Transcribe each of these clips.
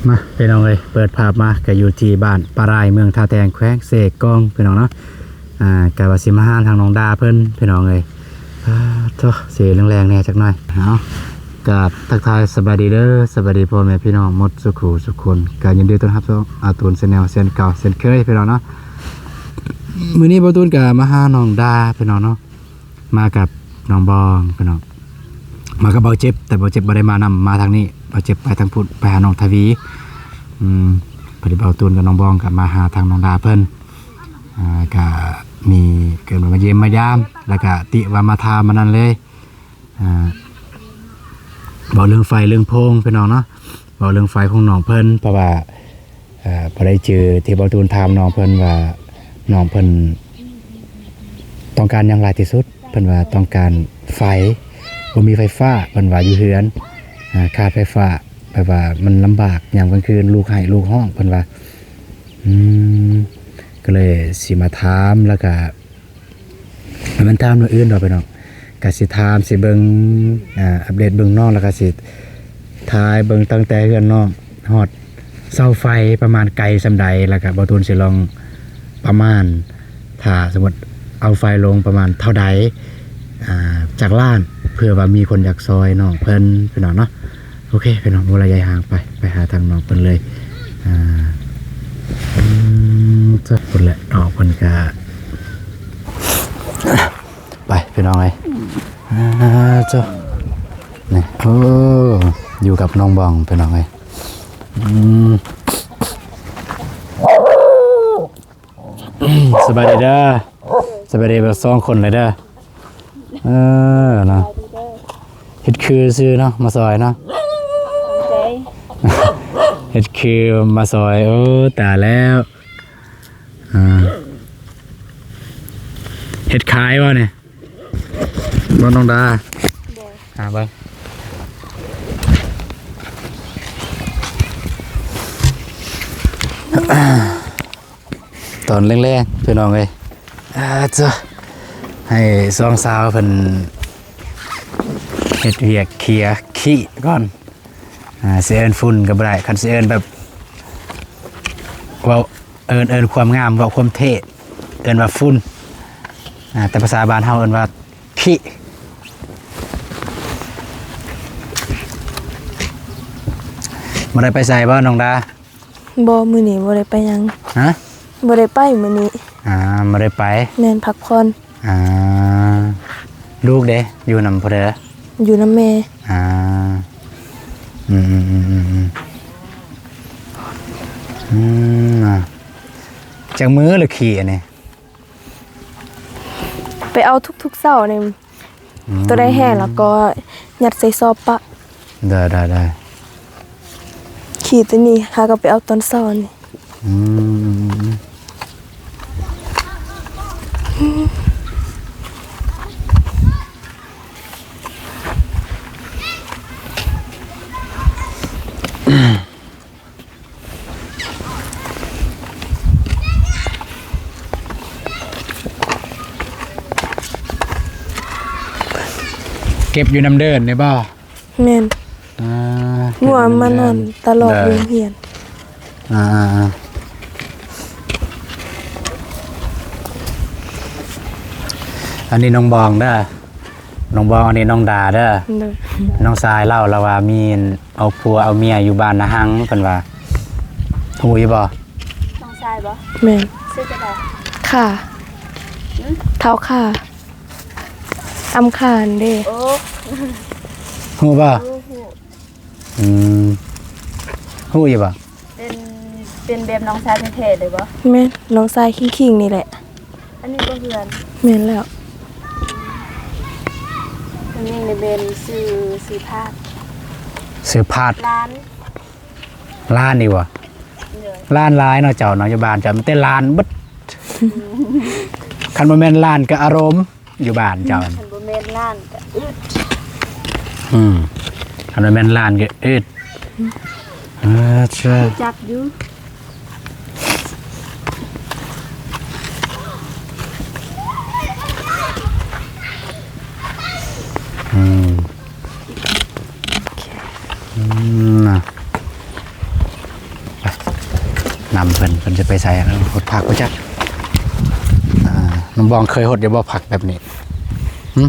ມາພີ່ນ້ອງເອີຍ ເປີດພາບມາກໍຢູ່ທີ່ບ້ານປາລາຍ ເມືອງທ່າແຕງ ແຂວງເຊກອງ ພີ່ນ້ອງເນາະ. ອ່າ ກໍວ່າຊິມາຫາທາງນ້ອງດາເພິ່ນ ພີ່ນ້ອງເອີຍ. ອາ ໂທ້ ເສແລງໆແດ່ຈັກໜ້ອຍ. ເອົາ ກໍທັກທາຍສະບາຍດີເດີ ສະບາຍດີພໍ່ແມ່ພີ່ນ້ອງໝົດສູ່ຄູ່ສູ່ຄົນ ກໍຍິນດີຕ້ອນຮັບສູ່ອາຕູນແຊນແນວເຊັ່ນເກົ່າເຊັ່ນເຄີຍ ພີ່ນ້ອງເນາະ. ມື້ນີ້ບ່າວຕູນກໍມາຫານ້ອງດາ ພີ່ນ້ອງເນາະ. ມາກັບນ້ອງບອງ ພີ່ນ້ອງ ມາກັບບ່າວເຈັບ ແຕ່ບ່າວເຈັບບໍ່ໄດ້ມານຳ ມາທາງນີ້. ບ່າວເຈັບໄປທາງພຸ້ນ ໄປຫານ້ອງທະວີ. ອືມ ພໍດີບ່າວຕູນກັບນ້ອງບອງກໍມາຫາທາງນ້ອງດາເພິ່ນ. ອ່າ ກະມີ ເອີ້ນວ່າມາຢ້ຽມມາຢາມ ແລ້ວກະຕິວ່າມາຖາມມານັ້ນເລີຍ. ອ່າ ເວົ້າເລື່ອງໄຟເລື່ອງໂພງ ພີ່ນ້ອງເນາະ. ເວົ້າເລື່ອງໄຟຂອງນ້ອງເພິ່ນ ເພາະວ່າ ເອີ ພໍໄດ້ຈື່ທີ່ບ່າວຕູນຖາມນ້ອງເພິ່ນວ່າ ນ້ອງເພິ່ນຕ້ອງການຫຍັງຫຼາຍທີ່ສຸດ. ເພິ່ນວ່າຕ້ອງການໄຟ ບໍ່ມີໄຟຟ້າ ເພິ່ນວ່າຢູ່ເຮືອນ ອາ ຂາດໄຟຟ້າ ແບບວ່າມັນລຳບາກ ຍາມກາງຄືນລູກໄຫ້ລູກຮ້ອງ ເພິ່ນວ່າ. ອືມ ກໍເລີຍຊິມາຖາມ ແລ້ວກະ ມັນຖາມເລື່ອງອື່ນດອກ ພີ່ນ້ອງ. ກະຊິຖາມ ຊິເບິ່ງ ອ່າ ອັບເດດເບິ່ງນ້ອງ ແລ້ວກະຊິຖ່າຍເບິ່ງຕັ້ງແຕ່ເຮືອນນ້ອງຮອດເສົາໄຟປະມານໄກສ່ຳໃດ ແລ້ວກະບ່າວຕູນຊິລອງປະມານ ຖ້າສົມມຸດເອົາໄຟລົງປະມານເທົ່າໃດ ອ່າ ຈັກລ້ານ ເພື່ອວ່າມີຄົນຢາກຊ່ອຍນ້ອງເພິ່ນ ພີ່ນ້ອງເນາະ. ໂອເຄ ພີ່ນ້ອງ ບໍ່ລະຍາຍຫ່າງ ໄປ ໄປຫາທາງນ້ອງເພິ່ນເລີຍ. ອ່າ ອືມ ຈັກພຸ້ນແຫຼະ ນ້ອງເພິ່ນກະ ໄປ ພີ່ນ້ອງເອີຍ. ອ່າ ເຈົ້າ ນີ້ ໂອ້ ຢູ່ກັບນ້ອງບອງ ພີ່ນ້ອງເອີຍ. ອືມ ສະບາຍດີເດີ ສະບາຍດີເບິດສອງຄົນເລີຍເດີ. ເອີ ເນາະ ເຮັດຄືຊື່ເນາະ ມາຊ່ອຍເນາະ ເຮັດຄືມາຊ່ອຍ. ໂອ້ ຕາຍແລ້ວ. ອ່າ ເຮັດຂາຍບໍ່ນີ້ ບໍ່ນ້ອງດາ? ບໍ່ ຫາເບິ່ງ ຕອນແລງໆ ພີ່ນ້ອງເອີຍ. ອ່າ ເຈົ້າ ໃຫ້ສອງສາວເພິ່ນເຮັດວຽກເຄຍຂີ້ກ່ອນ. ອ່າ ຊິເອີ້ນຝຸ່ນກໍບໍ່ໄດ້ ຄັນຊິເອີ້ນແບບ ເວົ້າ ເອີ້ນ ເອີ້ນຄວາມງາມ ເວົ້າຄວາມເທ່ ເອີ້ນວ່າຝຸ່ນ. ອ່າ ແຕ່ພາສາບ້ານເຮົາເອີ້ນວ່າຂີ້. ບໍ່ໄດ້ໄປໃສບໍ່ນ້ອງດາ? ບໍ່ ມື້ນີ້ບໍ່ໄດ້ໄປຫຍັງ. ຮະ? ບໍ່ໄດ້ໄປມື້ນີ້. ອ່າ ບໍ່ໄດ້ໄປ. ແມ່ນ ພັກຜ່ອນ. ອ່າ ລູກເດ ຢູ່ນຳຜູ້ໃດ? ຢູ່ນຳແມ່. ອ່າ ອືມ ອືມ ອືມ ອືມ ອືມ ອືມ ອ່າ ຈັກມື້ລະຂີ້ອັນນີ້? ໄປເອົາທຸກໆເຊົ້ານີ້. ອືມ ໂຕໃດແຫ້ງແລ້ວກໍຍັດໃສ່ຊອບປະ. ໄດ້ ໄດ້ ໄດ້. ຂີ້ໂຕນີ້ຫາກໍໄປເອົາຕອນເຊົ້ານີ້. ອືມ ເກັບຢູ່ນຳເດີ່ນນີ້ບໍ່? ແມ່ນ. ອ່າ ງົວມານອນຕະຫຼອດຢູ່ໂຮງຮຽນ. ອ່າ ອັນນີ້ນ້ອງບອງເດີ ນ້ອງບອງ. ອັນນີ້ນ້ອງດາເດີ. ໂດຍ. ນ້ອງຊາຍເລົ່າ ລາວວ່າມີ ເອົາຜົວເອົາເມຍຢູ່ບ້ານນາຫັງ ເພິ່ນວ່າ. ຮູ້ຢູ່ບໍ່? ນ້ອງຊາຍບໍ່? ແມ່ນ. ຊື່ຈັ່ງໃດ? ຄ່າ. ຫຶ? ທ້າວຄ່າ. ອຳຄ່າຫັ້ນເດ້. ໂອ້ ຮູ້ບໍ່? ຮູ້ ຮູ້. ອືມ ຮູ້ຢູ່ບໍ່? ເປັນ ເປັນແບບນ້ອງຊາຍແທ້ໆເລີຍບໍ່? ແມ່ນ ນ້ອງຊາຍຄີງໆນີ້ແຫຼະ. ອັນນີ້ບໍ່ເຮືອນ? ແມ່ນແລ້ວ. ອັນນີ້ແມ່ນຊື່ ຊື່ພາດ. ຊື່ພາດ. ລ້ານ ລ້ານນີ້ບໍ່? ໂດຍ. ລ້ານຫຼາຍເນາະເຈົ້າເນາະ ຢູ່ບ້ານເຈົ້າມີແຕ່ລ້ານເບິດ. ຄັນບໍ່ແມ່ນລ້ານກໍອາລົມ ຢູ່ບ້ານເຈົ້າ. ຄັນບໍ່ແມ່ນລ້ານກໍອຶດ. ອືມ ຄັນບໍ່ແມ່ນລ້ານກໍອຶດ. ເອີ ເຈົ້າ ຮູ້ຈັກຢູ່. ອືມ ອືມ ນະ. ນຳເພິ່ນ ເພິ່ນຈະໄປໃສ ເອີ ຫົດຜັກບໍ່ຈັກ. ອ່າ ນ້ອງບອງເຄີຍຫົດຢູ່ບໍ່ ຜັກແບບນີ້? ຫຶ?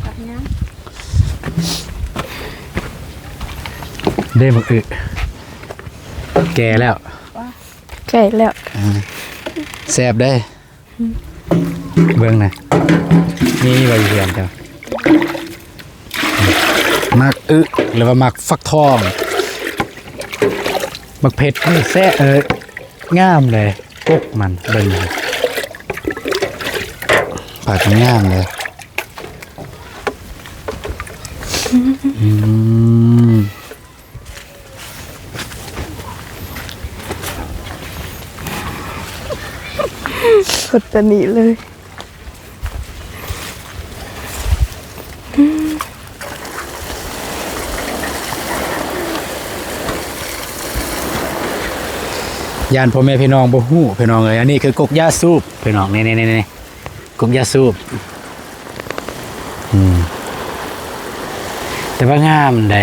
ເດ້ ບັກອຶ ແກ່ແລ້ວ ແກ່ແລ້ວ. ອ່າ ແຊບເດ້. ເບິ່ງນະ ມີບໍ່ຢູ່ເຮືອນເຈົ້າ? ໝາກອຶ ຫຼືວ່າໝາກຟັກທອງ ໝາກເຜັດ ແຊະ ເອີ ງາມເດ້ ກົກມັນ ເບິ່ງ ຜັກງາມເດ້. ອືມ ຫົດຕານີ້ເລີຍ. ຢ້ານພໍ່ແມ່ພີ່ນ້ອງບໍ່ຮູ້ ພີ່ນ້ອງເອີຍ. ອັນນີ້ຄືກົກຢາສູບ ພີ່ນ້ອງ ນີ້ໆໆ ກົກຢາສູບ. ອືມ ແຕ່ວ່າງາມໃດ.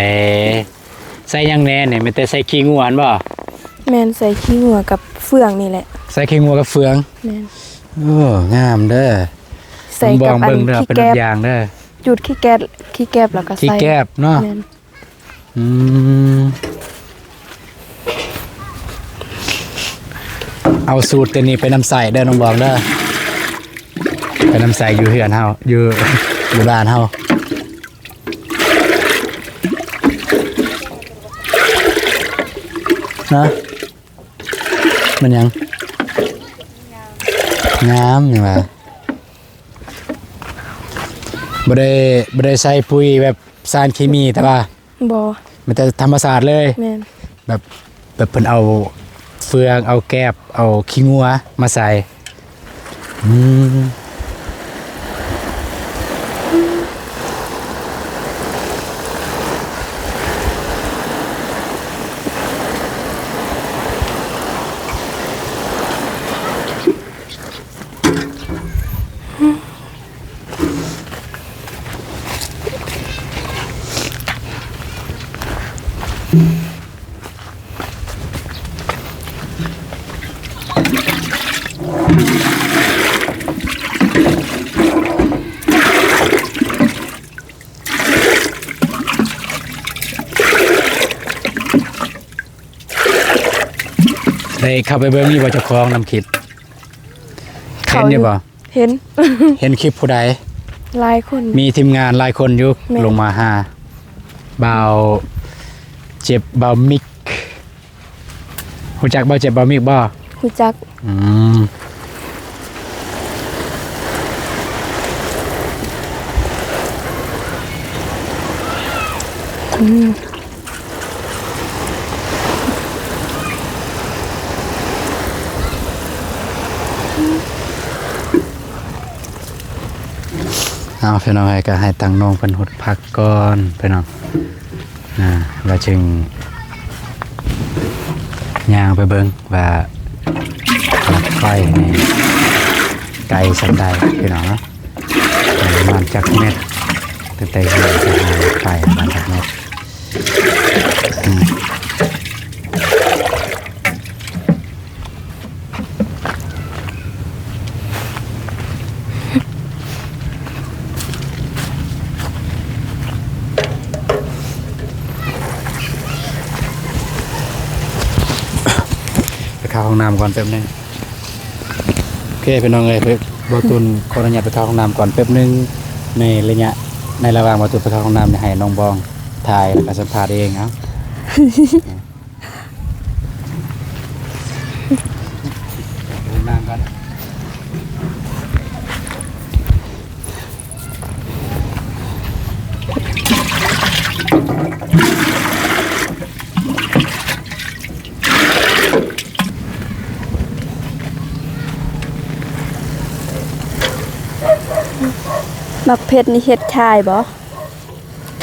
ໃສ່ຫຍັງແດ່ນີ້? ມີແຕ່ໃສ່ຂີ້ງົວຫັ້ນບໍ່? ແມ່ນ ໃສ່ຂີ້ງົວກັບເຟືອງນີ້ແຫຼະ. ໃສ່ຂີ້ງົວກັບເຟືອງ? ແມ່ນ. ໂອ້ ງາມເດີ. ໃສ່ກັບອັນ ເບິ່ງເດີ ເປັນແບບຢ່າງເດີ. ຈູດຂີ້ແກບ ຂີ້ແກບແລ້ວກໍໃສ່ ຂີ້ແກບເນາະ. ແມ່ນ. ອືມ ເອົາສູດຕົວນີ້ໄປນຳໃຊ້ເດີ ນ້ອງບອງເດີ ໄປນຳໃຊ້ຢູ່ເຮືອນເຮົາ ຢູ່ ຢູ່ບ້ານເຮົາ. ນະ ມັນຫຍັງ? ງາມນີ້ຫວ່າ. ບໍ່ໄດ້ ບໍ່ໄດ້ໃສ່ປຸ໋ຍແບບສານເຄມີ ແຕ່ວ່າ ບໍ່ ມີແຕ່ທຳມະຊາດເລີຍ. ແມ່ນ. ແບບ ແບບເພິ່ນເອົາເຟືອງ ເອົາແກບ ເອົາຂີ້ງົວມາໃສ່. ອືມ ໄດ້ເຂົ້າໄປເບິ່ງຢູ່ບໍ່ ເຈົ້າຂອງນຳຄລິບ? ເຫັນຢູ່ບໍ່? ເຫັນ ເຫັນຄລິບຜູ້ໃດ? ຫຼາຍຄົນ ມີທີມງານຫຼາຍຄົນຢູ່. ແມ່ນ. ລົງມາຫາບ່າວເຈັບ ບ່າວມິກ. ຮູ້ຈັກບ່າວເຈັບ ບ່າວມິກບໍ່? ຮູ້ຈັກ. ອືມ ອືມ. ເອົາ ພີ່ນ້ອງເອີຍ ກໍໃຫ້ທາງນ້ອງເພິ່ນຫົດຜັກກ່ອນ ພີ່ນ້ອງ ອ່າ ແລ້ວຈຶ່ງຍ່າງໄປເບິ່ງວ່າຫຼັກໄຟນີ້ໄກສ່ຳໃດ ພີ່ນ້ອງເນາະ. ປະມານຈັກແມັດ? ຕັ້ງແຕ່ເຮືອນໄປຫາຫຼັກໄຟປະມານຈັກແມັດ? ອືມ ໄປເຂົ້າຫ້ອງນ້ຳກ່ອນແປັບໜຶ່ງ. ໂອເຄ ພີ່ນ້ອງເອີຍ ບ່າວຕຸນຂໍອະນຸຍາດໄປເຂົ້າຫ້ອງນ້ຳກ່ອນແປັບໜຶ່ງ. ໃນໄລຍະ ໃນລະຫວ່າງບ່າວຕຸນໄປເຂົ້າຫ້ອງນ້ຳນີ້ ໃຫ້ນ້ອງບອງຖ່າຍ ແລ້ວກໍສຳພາດເອງ. ເອົາ ເຂົ້າຫ້ອງນ້ຳກ່ອນ. ໝາກເຜັດນີ້ເຮັດຂາຍບໍ່?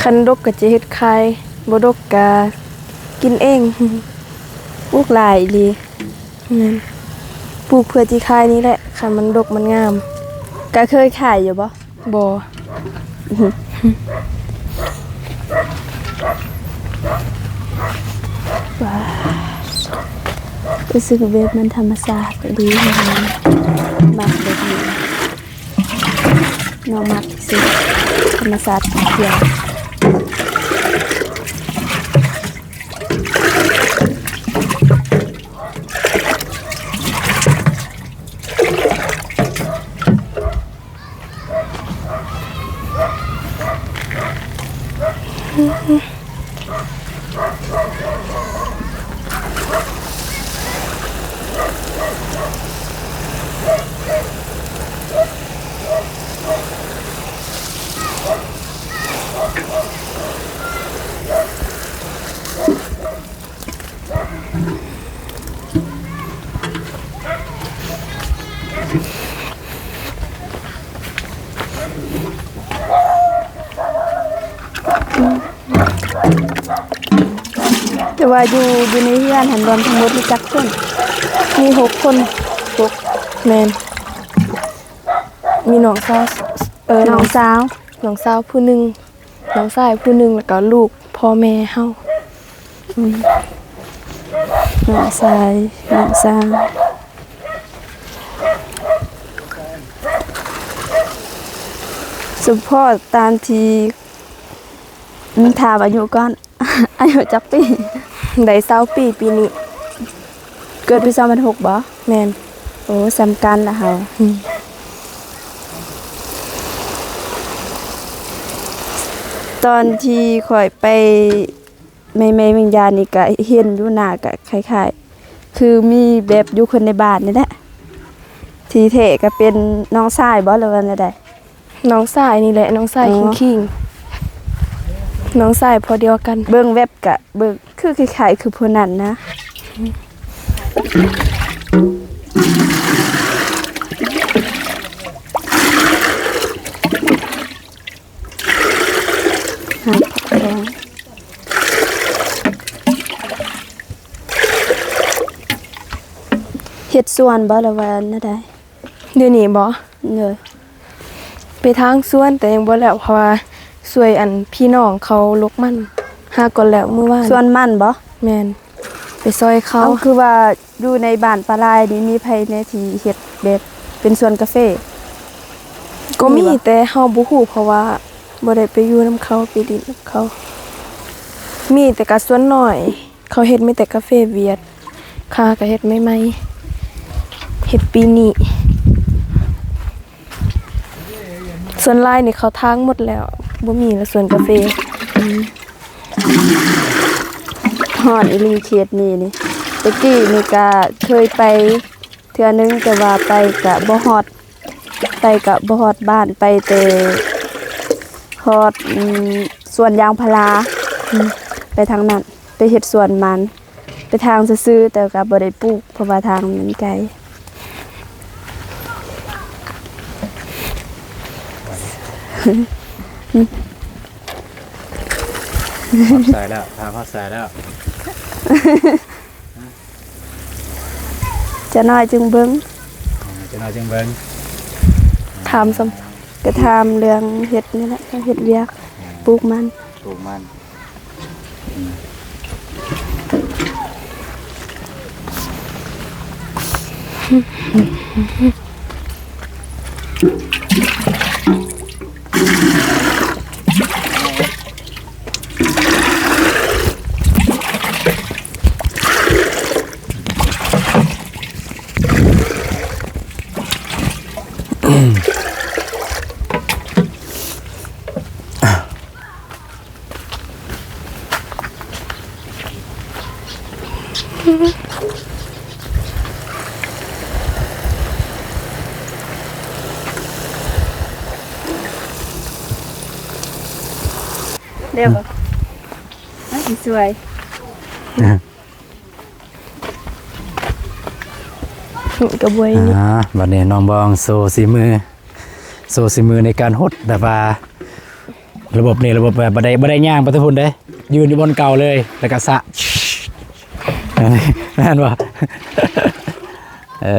ຄັນດົກກໍຈະເຮັດຂາຍ ບໍ່ດົກກໍກິນເອງ. ປູກຫຼາຍອີ່ຫຼີ. ແມ່ນ. ປູກເພື່ອຊິຂາຍນີ້ແຫຼະ ຄັນມັນດົກມັນງາມ. ກະເຄີຍຂາຍຢູ່ບໍ່? ບໍ່. ວ້າ. ຮູ້ສຶກແບບມັນທຳມະຊາດດີ ມັກແບບນີ້ ນ້ອງມັກທີ່ສຸດ ທຳມະຊາດຂຽວ. ແຕ່ວ່າຢູ່ ຢູ່ໃນເຮືອນຫັ້ນ ລວມທັງໝົດມີຈັກຄົນ? ມີຫົກຄົນ. ຫົກ ແມ່ນ. ມີນ້ອງສາວ ເອີ ນ້ອງສາວ ນ້ອງສາວຜູ້ໜຶ່ງ ນ້ອງຊາຍຜູ້ໜຶ່ງ ແລ້ວກໍລູກພໍ່ແມ່ເຮົາ. ອືມ ນ້ອງຊາຍ ນ້ອງສາວ ສົມພໍດຕາມທີ່ ອືມ ຖາມອາຍຸກ່ອນ. ອາຍຸຈັກປີ? ໄດ້ຊາວປີປີນີ້. ເກີດປີສອງພັນຫົກບໍ່? ແມ່ນ. ໂອ້ ສ່ຳກັນລະເຮົາ. ອືມ ຕອນທີ່ຂ້ອຍໄປໃໝ່ໆ ວຽງຈັນນີ້ກະເຫັນຢູ່ ໜ້າກະຄ້າຍໆ ຄືມີແບບຢູ່ຄົນໃນບ້ານນີ້ແຫຼະ. ທີ່ແທ້ກະເປັນນ້ອງຊາຍບໍ່ ຫຼືວ່າແນວໃດ? ນ້ອງຊາຍນີ້ແຫຼະ ນ້ອງຊາຍ ອໍ ຄີງໆ ນ້ອງຊາຍພໍ່ດຽວກັນ. ເບິ່ງແວັບກະເບິ່ງຄືຄ້າຍໆ ຄືຜູ້ນັ້ນນະ. ເຮັດສວນບໍ່ ຫຼືວ່າແນວໃດ? ດຽວນີ້ບໍ່? ໂດຍ ໄປທາງສວນ ແຕ່ຍັງບໍ່ແລ້ວ ເພາະວ່າຊ່ວຍອັນພີ່ນ້ອງເຂົາລົກມັນ ຫາກໍແລ້ວມື້ວານ. ສວນມັນບໍ່? ແມ່ນ ໄປຊ່ອຍເຂົາ. ເອົາ ຄືວ່າຢູ່ໃນບ້ານປາລາຍນີ້ ມີໃຜແດ່ທີ່ເຮັດແບບເປັນສວນກາເຟ? ກໍມີ ມີບໍ່? ແຕ່ເຮົາບໍ່ຮູ້ ເພາະວ່າບໍ່ໄດ້ໄປຢູ່ນຳເຂົາ ໄປຫຼິ້ນນຳເຂົາ. ມີແຕ່ກະສ່ວນໜ້ອຍ. ເຂົາເຮັດມີແຕ່ກາເຟຫວຽດ ຂ້າກະເຮັດໃໝ່ໆ ເຮັດປີນີ້. ສ່ວນຫຼາຍນີ້ເຂົາຖາງໝົດແລ້ວ ບໍ່ມີລະສວນກາເຟ. ອືມ ຮ້ອນອີ່ຫຼີເຂດນີ້ນີ້. ແຕ່ກີ້ນີ້ກະເຄີຍໄປເທື່ອໜຶ່ງ ແຕ່ວ່າໄປກະບໍ່ຮອດ ໄປກະບໍ່ຮອດບ້ານ ໄປແຕ່ຮອດ ອືມ ສວນຢາງພາລາ. ອືມ ໄປທາງນັ້ນ ໄປເຮັດສວນມັນ ໄປຖາງຊື່ໆ ແຕ່ກະບໍ່ໄດ້ປູກ ເພາະວ່າທາງມັນໄກ. ຮອດສາຍແລ້ວ ຖາມຮອດສາຍແລ້ວ. ຈະໜ້ອຍຈຶ່ງເບິ່ງ ຈະໜ້ອຍຈຶ່ງເບິ່ງ. ຖາມຊ້ຳ ກະຖາມເລື່ອງເຮັດນີ້ແຫຼະ ເຮັດວຽກ ອືມ ປູກມັນ ປູກມັນ. ອືມ ແລ້ວບໍ່? ອືມ ອັນນີ້ສວຍ. ກະບວຍນີ້ ອ່າ ບັດນີ້ນ້ອງບອງໂຊສີມື ໂຊສີມືໃນການຫົດ ແບບວ່າລະບົບນີ້ ລະບົບແບບບໍ່ໄດ້ ບໍ່ໄດ້ຍ່າງໄປແຕ່ພຸ້ນເດ້ ຢືນຢູ່ບ່ອນເກົ່າເລີຍ ແລ້ວກະສະ ແມ່ນບໍ່? ເອີ.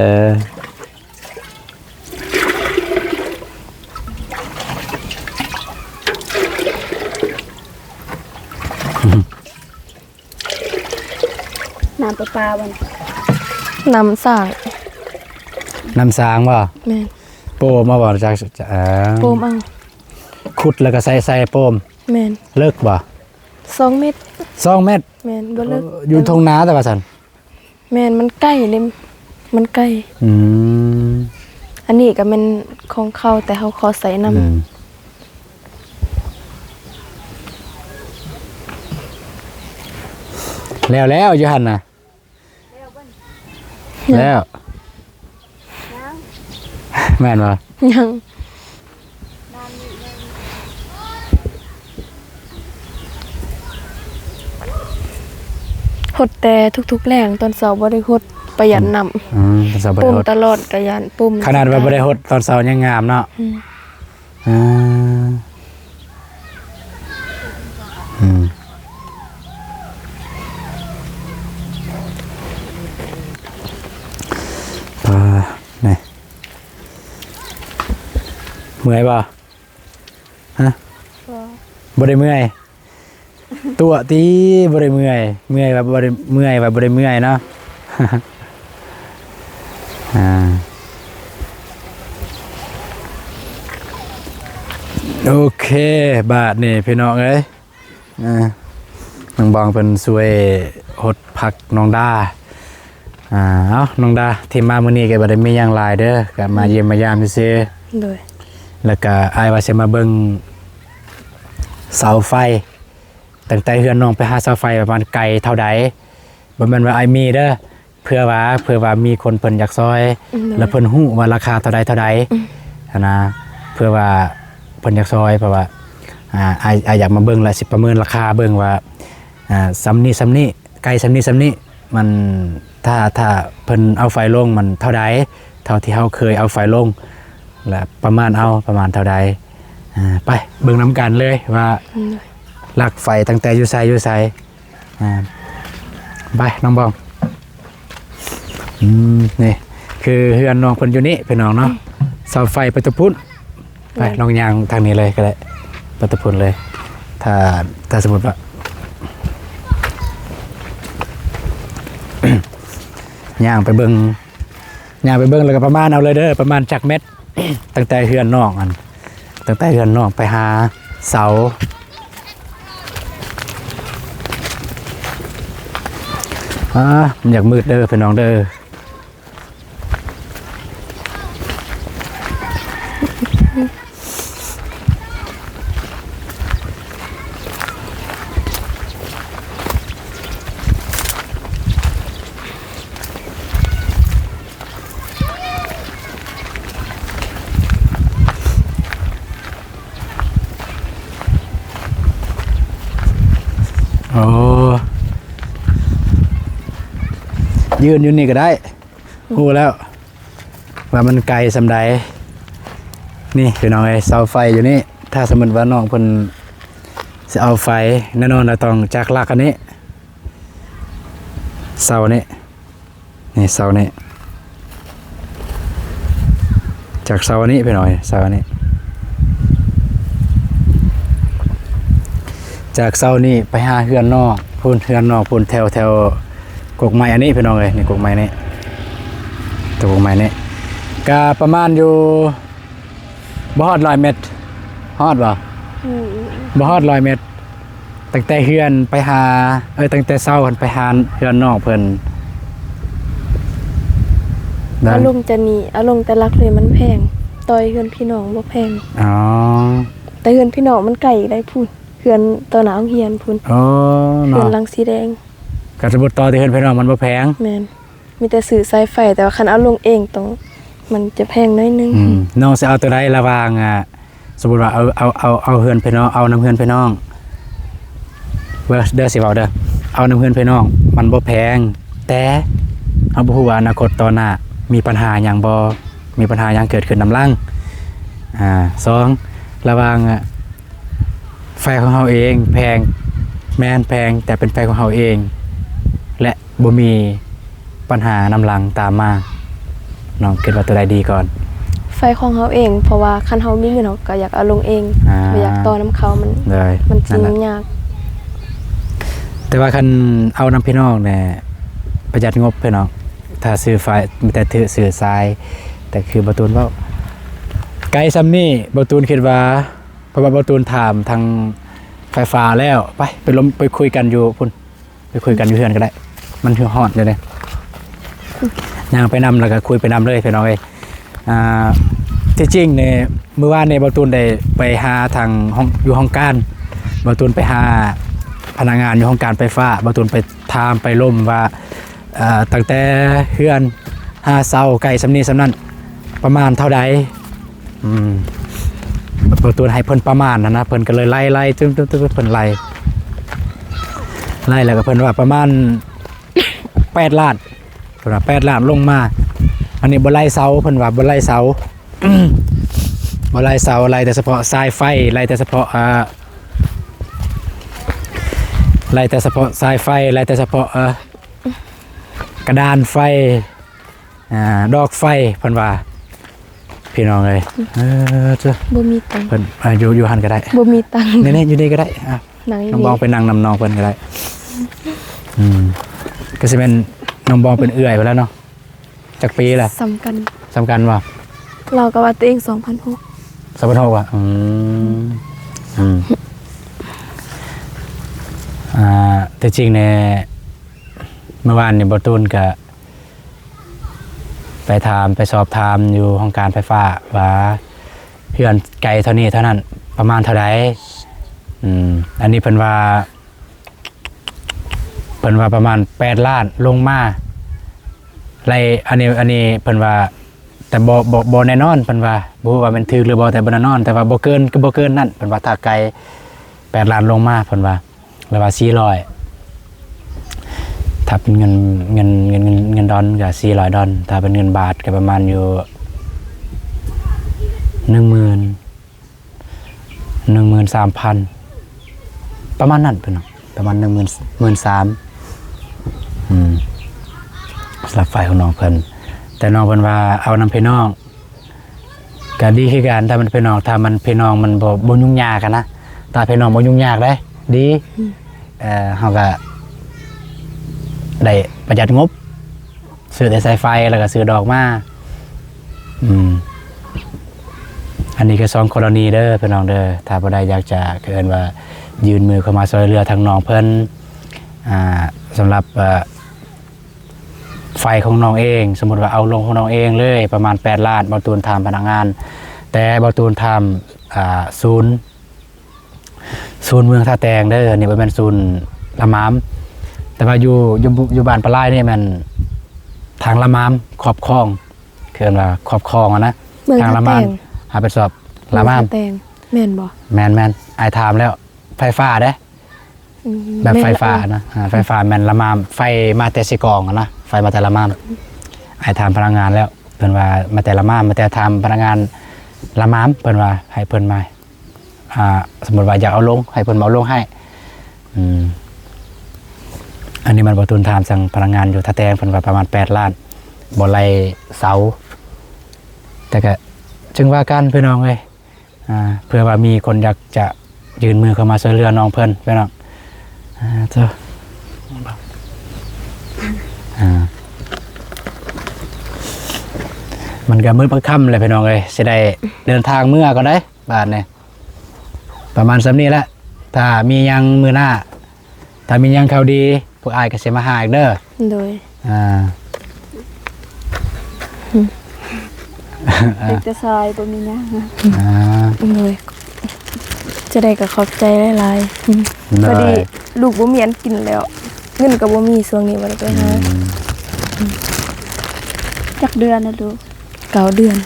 ນ້ຳປະປາບໍ່ນີ້? ນ້ຳສ້າງ. ນ້ຳສ້າງບໍ່? ແມ່ນ. ໂປມເອົາບໍ່? ຈາກ ເອີ ໂປມເອົາ. ຂຸດແລ້ວກໍໃສ່ ໃສ່ໂປມ. ແມ່ນ. ເລິກບໍ່? ສອງແມັດ. ສອງແມັດ. ແມ່ນ ບໍ່ເລິກ. ເອີ ຢູ່ທົ່ງນາແຕ່ວ່າຊັ້ນ. ແມ່ນ ມັນໃກ້ເດ້ ມັນໃກ້. ອືມ ອັນນີ້ກໍແມ່ນຂອງເຂົາ ແຕ່ເຮົາຂໍໃຊ້ນຳ. ອືມ ແລ້ວ ແລ້ວຢູ່ຫັ້ນນະ. ຍັງ ແລ້ວ ຍັງ ແມ່ນບໍ່? ຍັງ. ຫົດແຕ່ທຸກໆແລງ ຕອນເຊົ້າບໍ່ໄດ້ຫົດ ປະຢັດນ້ຳ. ອືມ ຕອນເຊົ້າບໍ່ໄດ້ຫົດ ປຸ້ມຕະຫຼອດ ກະຢ້ານປຸ້ມ. ຂະໜາດວ່າບໍ່ໄດ້ຫົດຕອນເຊົ້າຍັງງາມເນາະ. ອືມ ອ່າ ອືມ ອ່າ ນີ້ ເມື່ອຍບໍ່? ຮະ? ບໍ່ ບໍ່ໄດ້ເມື່ອຍ. ຕົວະຕິ ບໍ່ໄດ້ເມື່ອຍ. ເມື່ອຍວ່າບໍ່ໄດ້ ເມື່ອຍວ່າບໍ່ໄດ້ເມື່ອຍເນາະ. ອ່າ ໂອເຄ ບາດນີ້ພີ່ນ້ອງເອີຍ ອ່າ ນ້ອງບອງເພິ່ນຊ່ວຍຫົດຜັກນ້ອງດາ. ອ່າ ເອົາ ນ້ອງດາ ທີ່ມາມື້ນີ້ກໍບໍ່ໄດ້ມີຫຍັງຫຼາຍເດີ ກໍມາ ອືມ ຢ້ຽມມາຢາມຊື່ໆ. ໂດຍ. ແລ້ວກໍອ້າຍວ່າຊິມາເບິ່ງເສົາໄຟ ຕັ້ງແຕ່ເຮືອນນ້ອງໄປຫາເສົາໄຟປະມານໄກເທົ່າໃດ? ບໍ່ແມ່ນວ່າອ້າຍມີເດີ ເພື່ອວ່າ ເພື່ອວ່າມີຄົນເພິ່ນຢາກຊ່ອຍ ອືມ ແລ້ວເພິ່ນຮູ້ວ່າລາຄາເທົ່າໃດເທົ່າໃດ ອືມ ຫັ້ນນະ. ເພື່ອວ່າເພິ່ນຢາກຊ່ອຍ ເພາະວ່າ ອ່າ ອ້າຍ ອ້າຍຢາກມາເບິ່ງ ແລ້ວຊິປະເມີນລາຄາເບິ່ງວ່າ ອ່າ ສ່ຳນີ້ສ່ຳນີ້ ໄກສ່ຳນີ້ສ່ຳນີ້ ມັນ ຖ້າ ຖ້າເພິ່ນເອົາໄຟລົງມັນເທົ່າໃດ ເທົ່າທີ່ເຮົາເຄີຍເອົາໄຟລົງ ແລະ ປະມານເອົາປະມານເທົ່າໃດ. ອ່າ ໄປເບິ່ງນຳກັນເລີຍວ່າ ອືມ ຫຼັກໄຟຕັ້ງແຕ່ຢູ່ໃສຢູ່ໃສ. ອ່າ ໄປນ້ອງບອງ. ອືມ ນີ້ຄືເຮືອນນ້ອງເພິ່ນຢູ່ນີ້ພີ່ນ້ອງເນາະ. ອືມ ເສົາໄຟໄປແຕ່ພຸ້ນ. ໄປ ໄປ ນ້ອງຍ່າງທາງນີ້ເລີຍກໍໄດ້ ໄປແຕ່ພຸ້ນເລີຍ. ຖ້າ ຖ້າສົມມຸດວ່າ ຍ່າງໄປເບິ່ງ ຍ່າງໄປເບິ່ງ ແລ້ວກໍປະມານເອົາເລີຍເດີ ປະມານຈັກແມັດ ຕັ້ງແຕ່ເຮືອນນ້ອງຫັ້ນ ຕັ້ງແຕ່ເຮືອນນ້ອງໄປຫາເສົາ. ອ່າ ມັນຢາກມືດເດີພີ່ນ້ອງເດີ. ໂອ້ ຢືນຢູ່ນີ້ກໍໄດ້. ຮູ້ແລ້ວວ່າມັນໄກສ່ຳໃດ. ນີ້ພີ່ນ້ອງເອີຍ ເສົາໄຟຢູ່ນີ້ ຖ້າສົມມຸດວ່ານ້ອງເພິ່ນຊິເອົາໄຟ ແນ່ນອນວ່າຕ້ອງຈາກຫຼັກອັນນີ້ ເສົານີ້ ນີ້ເສົານີ້ ຈາກເສົາອັນນີ້ພີ່ນ້ອງເອີຍ ເສົາອັນນີ້ ຈາກເສົານີ້ໄປຫາເຮືອນນ້ອງພຸ້ນ ເຮືອນນ້ອງພຸ້ນ ແຖວ ແຖວກົກໄມ້ອັນນີ້ພີ່ນ້ອງເອີຍ ນີ້ກົກໄມ້ນີ້ ຕົວກົກໄມ້ນີ້ ກະປະມານຢູ່ ບໍ່ຮອດຮ້ອຍແມັດ. ຮອດບໍ່? ອືມ ບໍ່ຮອດຮ້ອຍແມັດ ຕັ້ງແຕ່ເຮືອນໄປຫາ ເອີ ຕັ້ງແຕ່ເສົາຫັ້ນໄປຫາເຮືອນນ້ອງເພິ່ນ. ເອົາລົງຈາກນີ້ ເອົາລົງແຕ່ຫຼັກເລີຍມັນແພງ ຕໍ່ເຮືອນພີ່ນ້ອງບໍ່ແພງ. ອໍ ແຕ່ເຮືອນພີ່ນ້ອງມັນໄກໄດ໋ພຸ້ນ ເຮືອນຕໍ່ໜ້າໂຮງຮຽນພຸ້ນ. ອໍ ເນາະ ເຮືອນຫຼັງສີແດງ ກໍສົມມຸດຕໍ່ທີ່ເຮືອນພີ່ນ້ອງມັນບໍ່ແພງ. ແມ່ນ. ມີແຕ່ຊື້ສາຍໄຟ ແຕ່ວ່າຄັນເອົາລົງເອງຕ້ອງ ມັນຈະແພງໜ້ອຍໜຶ່ງ. ອືມ ນ້ອງຊິເອົາຕົວໃດລະຫວ່າງ ອ່າ ສົມມຸດວ່າເອົາ ເອົາ ເອົາ ເອົາເຮືອນພີ່ນ້ອງ ເອົານຳເຮືອນພີ່ນ້ອງ ເດີ ຊິເວົ້າເດີ ເອົານຳເຮືອນພີ່ນ້ອງມັນບໍ່ແພງ ແຕ່ເຮົາບໍ່ຮູ້ວ່າອະນາຄົດຕໍ່ໜ້າມີບັນຫາຫຍັງບໍ່ ມີບັນຫາຫຍັງເກີດຂຶ້ນນຳຫຼັງ. ອ່າ ສອງ ລະຫວ່າງ ອ່າ ໄຟຂອງເຮົາເອງແພງ ແມ່ນແພງ ແຕ່ເປັນໄຟຂອງເຮົາເອງ ແລະ ບໍ່ມີບັນຫານຳຫຼັງຕາມມາ. ນ້ອງຄິດວ່າຕົວໃດດີກ່ອນ? ໄຟຂອງເຮົາເອງ ເພາະວ່າຄັນເຮົາມີເງິນ ເຮົາກໍຢາກເອົາລົງເອງ ອ່າ ບໍ່ຢາກຕໍ່ນຳເຂົາ ມັນ ໂດຍ ມັນຊິຫຍຸ້ງຍາກ. ແຕ່ວ່າຄັນເອົານຳພີ່ນ້ອງແນ່ ປະຢັດງົບພີ່ນ້ອງ. ຖ້າຊື້ໄຟ ມີແຕ່ຖື ຊື້ສາຍ. ແຕ່ຄືບ່າວຕູນເວົ້າ ໄກຊ່ຳນີ້ ບ່າວຕູນຄິດວ່າ ເພາະວ່າບ່າວຕູນຖາມທາງໄຟຟ້າແລ້ວ. ໄປ ໄປລົມ ໄປຄຸຍກັນຢູ່ພຸ້ນ ໄປຄຸຍກັນຢູ່ເຮືອນກໍໄດ້ ມັນຮ້ອນຢູ່ເດ້. ຍ່າງໄປນຳ ແລ້ວກໍຄຸຍໄປນຳເລີຍ ພີ່ນ້ອງເອີຍ. ອ່າ ທີ່ຈິງນີ້ ມື້ວານນີ້ບ່າວຕູນໄດ້ໄປຫາທາງຫ້ອງ ຢູ່ຫ້ອງການ ບ່າວຕູນໄປຫາພະນັກງານຢູ່ຫ້ອງການໄຟຟ້າ ບ່າວຕູນໄປຖາມໄປລົມວ່າ ເອີ ຕັ້ງແຕ່ເຮືອນຫາເຊົາ ໄກຊ່ຳນີ້ຊ່ຳນັ້ນ ປະມານເທົ່າໃດ? ອືມ ບ່າວຕູນໃຫ້ເພິ່ນປະມານຫັ້ນນະ ເພິ່ນກໍເລີຍໄລ່ໆ ຕຶ້ມໆໆ ເພິ່ນໄລ່ ໄລ່ແລ້ວກໍເພິ່ນວ່າປະມານ ແປດລ້ານ ເພິ່ນວ່າແປດລ້ານລົງມາ. ອັນນີ້ບໍ່ໄລ່ເສົາ ເພິ່ນວ່າບໍ່ໄລ່ເສົາ ບໍ່ໄລ່ເສົາ ໄລ່ແຕ່ສະເພາະສາຍໄຟ ໄລ່ແຕ່ສະເພາະ ອ່າ ໄລ່ແຕ່ສະເພາະສາຍໄຟ ໄລ່ແຕ່ສະເພາະ ເອີ ກະດານໄຟ ອ່າ ດອກໄຟ ເພິ່ນວ່າ ພີ່ນ້ອງເອີຍ. ເອີ ເຈົ້າ ບໍ່ມີຕັງ ເພິ່ນ ອ່າ ຢູ່ ຢູ່ຫັ້ນກໍໄດ້ ບໍ່ມີຕັງ ນີ້ໆ ຢູ່ນີ້ກໍໄດ້. ອ່າ ນັ່ງຢູ່ ນ້ອງບອງໄປນັ່ງນຳນ້ອງເພິ່ນກໍໄດ້. ອືມ ກໍຊິແມ່ນນ້ອງບອງເປັນເອື້ອຍພຸ້ນແລ້ວເນາະ. ຈັກປີລະ? ສ່ຳກັນ ສ່ຳກັນບໍ່? ລາວກໍວ່າຕົວເອງສອງພັນຫົກ ສອງພັນຫົກ ວ່າ ອືມ ອືມ ອ່າ ແຕ່ຈິງແນ່ ເມື່ອວານນີ້ບ່າວຕູນກະໄປຖາມ ໄປສອບຖາມຢູ່ຫ້ອງການໄຟຟ້າວ່າ ເຮືອນໄກເທົ່ານີ້ເທົ່ານັ້ນ ປະມານເທົ່າໃດ? ອືມ ອັນນີ້ເພິ່ນວ່າ ເພິ່ນວ່າປະມານແປດລ້ານລົງມາ ໄລ່ ອັນນີ້ ອັນນີ້ເພິ່ນວ່າ ແຕ່ບໍ່ ບໍ່ ບໍ່ແນ່ນອນ ເພິ່ນວ່າ ບໍ່ຮູ້ວ່າແມ່ນຖືກຫຼືບໍ່ ແຕ່ບໍ່ແນ່ນອນ ແຕ່ວ່າບໍ່ເກີນ ກໍບໍ່ເກີນນັ້ນ ເພິ່ນວ່າ ຖ້າໄກແປດລ້ານລົງມາ ເພິ່ນວ່າ ຫຼືວ່າສີ່ຮ້ອຍ ຖ້າເປັນເງິນ ເງິນ ເງິນ ເງິນ ເງິນດອນກໍສີ່ຮ້ອຍດອນ ຖ້າເປັນເງິນບາດກໍປະມານຢູ່ໜຶ່ງໝື່ນ ໜຶ່ງໝື່ນສາມພັນ ປະມານນັ້ນພີ່ນ້ອງ ປະມານໜຶ່ງໝື່ນ ໝື່ນສາມ ອືມ ສຳລັບໄຟຂອງນ້ອງເພິ່ນ. ແຕ່ນ້ອງເພິ່ນວ່າເອົານຳພີ່ນ້ອງກໍດີຄືກັນ ຖ້າມັນພີ່ນ້ອງ ຖ້າມັນພີ່ນ້ອງມັນບໍ່ ບໍ່ຫຍຸ້ງຍາກຫັ້ນນະ ຖ້າພີ່ນ້ອງບໍ່ຫຍຸ້ງຍາກເດ້ ດີ ອືມ ເອີ ເຮົາກໍໄດ້ປະຢັດງົບ ຊື້ແຕ່ສາຍໄຟ ແລ້ວກໍຊື້ດອກມາ ອືມ ອັນນີ້ກໍສອງກໍລະນີເດີພີ່ນ້ອງເດີ ຖ້າຜູ້ໃດຢາກຈະ ເອີ້ນວ່າ ຍື່ນມືເຂົ້າມາຊ່ວຍເຫຼືອທາງນ້ອງເພິ່ນ ອ່າ ສຳລັບ ເອີ ໄຟຂອງນ້ອງເອງ ສົມມຸດວ່າເອົາລົງຂອງນ້ອງເອງເລີຍ ປະມານແປດລ້ານ ບ່າວຕູນຖາມພະນັກງານ ແຕ່ບ່າວຕູນຖາມ ອ່າ ສູນ ສູນເມືອງທ່າແຕງເດີ ນີ້ບໍ່ແມ່ນສູນລະມາມ ແຕ່ວ່າຢູ່ ຢູ່ ຢູ່ບ້ານປາລາຍນີ້ແມ່ນທາງລະມາມຄອບຄອງ ເອີ້ນວ່າຄອບຄອງຫັ້ນນະ ເມືອງທ່າແຕງ ທາງລະມາມຮັບຜິດຊອບລະມາມ ເມືອງທ່າແຕງ ແມ່ນບໍ່? ແມ່ນໆ ອ້າຍຖາມແລ້ວ ໄຟຟ້າເດ້ ອືມ ແບບໄຟຟ້ານະ ອ່າ ໄຟຟ້າແມ່ນລະມາມ ໄຟມາແຕ່ເຊກອງຫັ້ນນະ ໄຟມາແຕ່ລະມາມ ອ້າຍຖາມພະນັກງານແລ້ວ ເພິ່ນວ່າມາແຕ່ລະມາມ ມາແຕ່ຖາມພະນັກງານລະມາມ ເພິ່ນວ່າໃຫ້ເພິ່ນມາ ອ່າ ສົມມຸດວ່າຢາກເອົາລົງ ໃຫ້ເພິ່ນມາເອົາລົງໃຫ້ ອືມ ອັນນີ້ມັນບໍ່ ບ່າວຕູນຖາມທາງພະນັກງານຢູ່ທ່າແຕງ ເພິ່ນວ່າປະມານແປດລ້ານ ບໍ່ໄລ່ເສົາ ແຕ່ກະຈຶ່ງວ່າກັນພີ່ນ້ອງເອີຍ ອ່າ ເພື່ອວ່າມີຄົນຢາກຈະຍື່ນມືເຂົ້າມາຊ່ວຍເຫຼືອນ້ອງເພິ່ນພີ່ນ້ອງ ອ່າ ເຈົ້າ ອ່າ ມັນກະມືດມັນຄ່ຳແລ້ວພີ່ນ້ອງເອີຍ ຊິໄດ້ເດີນທາງເມືອກ່ອນເດ້ ບາດນີ້ ປະມານສ່ຳນີ້ແຫຼະ ຖ້າມີຫຍັງມື້ໜ້າ ຖ້າມີຫຍັງຂ່າວດີ ພວກອ້າຍກໍຊິມາຫາອີກເດີ ໂດຍ ອ່າ ເປັນແຕ່ຊາຍ ບໍ່ມີຫຍັງ ອ່າ ໂດຍ ຈະໄດ້ກໍຂອບໃຈຫຼາຍໆ ອືມ ໂດຍ ພໍດີລູກບໍ່ມີອັນກິນແລ້ວ ເງິນກໍບໍ່ມີ ຊ່ວງນີ້ບໍ່ໄດ້ໄປຫາ ອືມ ຈັກເດືອນແລ້ວລູກ? ເກົ້າເດືອນ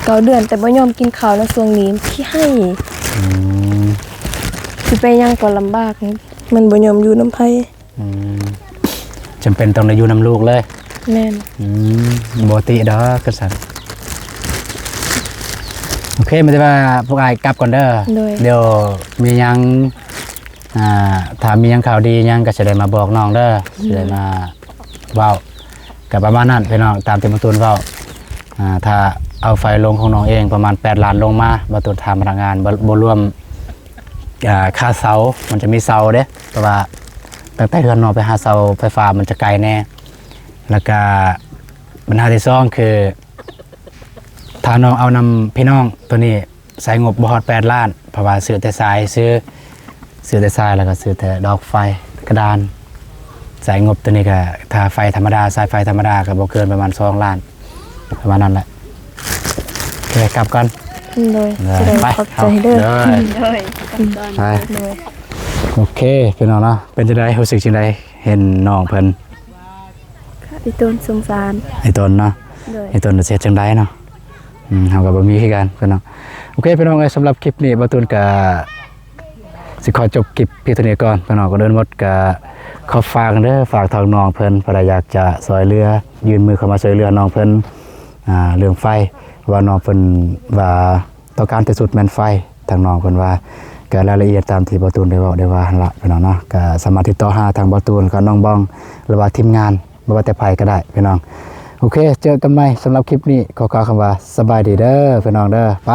ເກົ້າເດືອນ ແຕ່ບໍ່ຍອມກິນເຂົ້ານະ ຊ່ວງນີ້ຂີ້ໄຫ້ ອືມ ຊິໄປຫຍັງກໍລຳບາກ ມັນບໍ່ຍອມຢູ່ນຳໃຜ ອືມ ຈຳເປັນຕ້ອງໄດ້ຢູ່ນຳລູກເລີຍ ແມ່ນ ອືມ ບໍ່ຕິດອກ ກະຊັ້ນ ໂອເຄ ມີແຕ່ວ່າພວກອ້າຍກັບກ່ອນເດີ ໂດຍ ດຽວມີຫຍັງ ອ່າ ຖ້າມີຫຍັງຂ່າວດີຫຍັງກໍຊິໄດ້ມາບອກນ້ອງເດີ ອືມ ຊິໄດ້ມາເວົ້າ ກໍປະມານນັ້ນພີ່ນ້ອງ ຕາມທີ່ບ່າວຕູນເວົ້າ ອ່າ ຖ້າເອົາໄຟລົງຂອງນ້ອງເອງປະມານແປດລ້ານລົງມາ ບ່າວຕູນຖາມພະນັກງານ ບໍ່ ບໍ່ລວມ ອ່າ ຄ່າເສົາ ມັນຈະມີເສົາເດ້ ເພາະວ່າຕັ້ງແຕ່ເຮືອນນ້ອງໄປຫາເສົາໄຟຟ້າມັນຈະໄກແດ່ ແລ້ວກະບັນຫາທີສອງຄື ຖ້ານ້ອງເອົານຳພີ່ນ້ອງໂຕນີ້ ໃຊ້ງົບບໍ່ຮອດແປດລ້ານ ເພາະວ່າຊື້ແຕ່ສາຍຊື່ ຊື້ແຕ່ສາຍ ແລ້ວກໍຊື້ແຕ່ດອກໄຟກະດານ. ໃຊ້ງົບໂຕນີ້ກໍ ຖ້າໄຟທຳມະດາ ສາຍໄຟທຳມະດາກໍບໍ່ເກີນປະມານສອງລ້ານ ປະມານນັ້ນແຫຼະ. ໂອເຄ ກັບກ່ອນ. ໂດຍ ໂດຍ ໄປ ຂອບໃຈເດີ. ໂດຍ ໂດຍ ໄປ. ໂດຍ ໂອເຄ ພີ່ນ້ອງເນາະ ເປັນຈັ່ງໃດ ຮູ້ສຶກຈັ່ງໃດ ເຫັນນ້ອງເພິ່ນ? ອີຕົນສົງສານ ອີຕົນເນາະ. ໂດຍ ອີຕົນຊິເຮັດຈັ່ງໃດເນາະ? ອືມ ເຮົາກໍບໍ່ມີຄືກັນພີ່ນ້ອງ. ໂອເຄ ພີ່ນ້ອງເອີຍ ສຳລັບຄລິບນີ້ ບ່າວຕູນກໍຊິຂໍຈົບຄລິບພຽງເທົ່ານີ້ກ່ອນພີ່ນ້ອງ. ກ່ອນອື່ນໝົດກໍຂໍຝາກເດີ ຝາກທາງນ້ອງເພິ່ນ ຜູ້ໃດຢາກຈະຊ່ວຍເຫຼືອ ຍື່ນມືເຂົ້າມາຊ່ວຍເຫຼືອນ້ອງເພິ່ນ ອ່າ ເລື່ອງໄຟ ເພາະວ່ານ້ອງເພິ່ນວ່າ ຕ້ອງການທີ່ສຸດແມ່ນໄຟ ທາງນ້ອງເພິ່ນວ່າ. ກໍລາຍລະອຽດຕາມທີ່ບ່າວຕູນໄດ້ເວົ້າໄດ້ວ່າຫັ້ນລະພີ່ນ້ອງເນາະ. ກໍສາມາດຕິດຕໍ່ຫາທາງບ່າວຕູນ ແລ້ວກໍນ້ອງບອງ ຫຼືວ່າທີມງານ ບໍ່ວ່າແຕ່ໃຜກໍໄດ້ພີ່ນ້ອງ. ໂອເຄ ເຈີກັນໃໝ່. ສຳລັບຄລິບນີ້ ຂໍກ່າວຄຳວ່າສະບາຍດີເດີພີ່ນ້ອງເດີ. ໄປ.